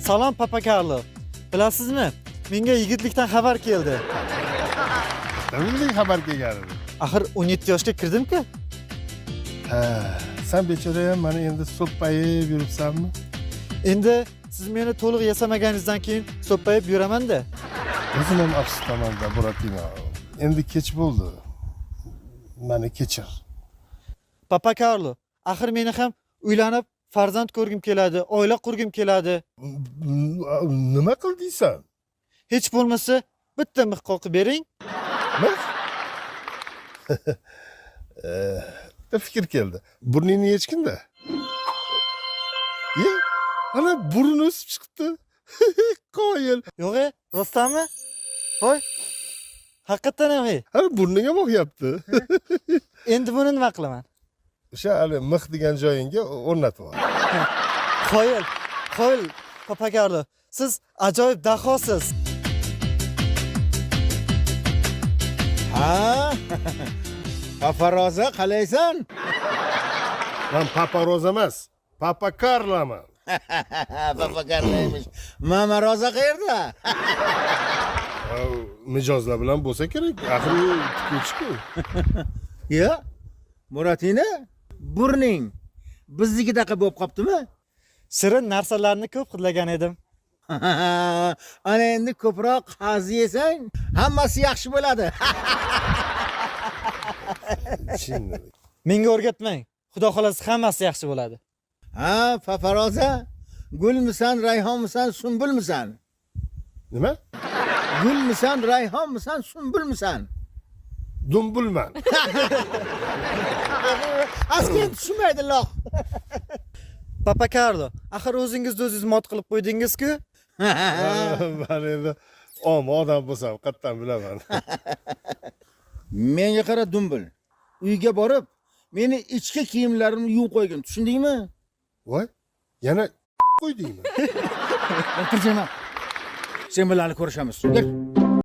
Salom Papa Karlo. Bilasizmi, menga yigitlikdan xabar keldi. Nimaga xabar kelganini? Axir 17 yoshga kirdim-ku. Ha, sen bechora ham mana endi so'ppayib yuribsanmi? Endi siz meni to'liq yasamaganinizdan keyin so'ppayib yuraman-da. O'zim ham afsusdaman-da, Buratino. Endi kech bo'ldi. Meni kechir. Papa Karlo, axir meni ham uylanib farzand ko'rgim keladi, oila qurgim keladi. Nima qil deysan? Hech bo'lmasa bitta mix qoqib bering. Mix? Bitta fikr keldi. Burningni yechkin-da. Ye, ana burun o'sib chiqdi. Qoyil. Yo'q, rostdanmi? Voy. Haqiqatan ham. Ha, burning ham oqyapti. Endi buni nima qilaman? O'sha hali mix degan joyingga o'rnatib ol. Qoyil, qoyil, Papa Karlo. Siz ajoyib dahosiz. Ha? Papa Roza qalaysan? Man Papa Roza emas, Papa Karloman. Papa Karlo emish. Mama Roza qayerda? Mijozlar bilan bo'lsa kerak. Axir u tikuvchi-ku. Yo, Muratina, burning biznikidaqa bo'lib qoptimi? Shirin narsalarni ko'p hidlagan edim. Ana endi ko'proq qazi yesang, hammasi yaxshi bo'ladi. Chin. Menga o'rgatmang. Xudo xolasi hammasi yaxshi bo'ladi. Ha, Papa Roza, gulmisan, rayhonmisan, sumbulmisan? Nima? Gulmisan, rayhonmisan, sumbulmisan? Dumbulman. Aslida tushunmaydi loq. Papa Karlo, axir o'zingizni o'zingiz mot qilib qo'ydingiz-ku. Man endi om odam bo'lsam qayerdan bilaman. Menga qara dumbul. Uyga borib, meni ichki kiyimlarimni yuvib qo'ygin, tushundingmi? Voy, yana qo'ydingmi? O'tirjana. Sen bilan ko'rishamiz. Yur.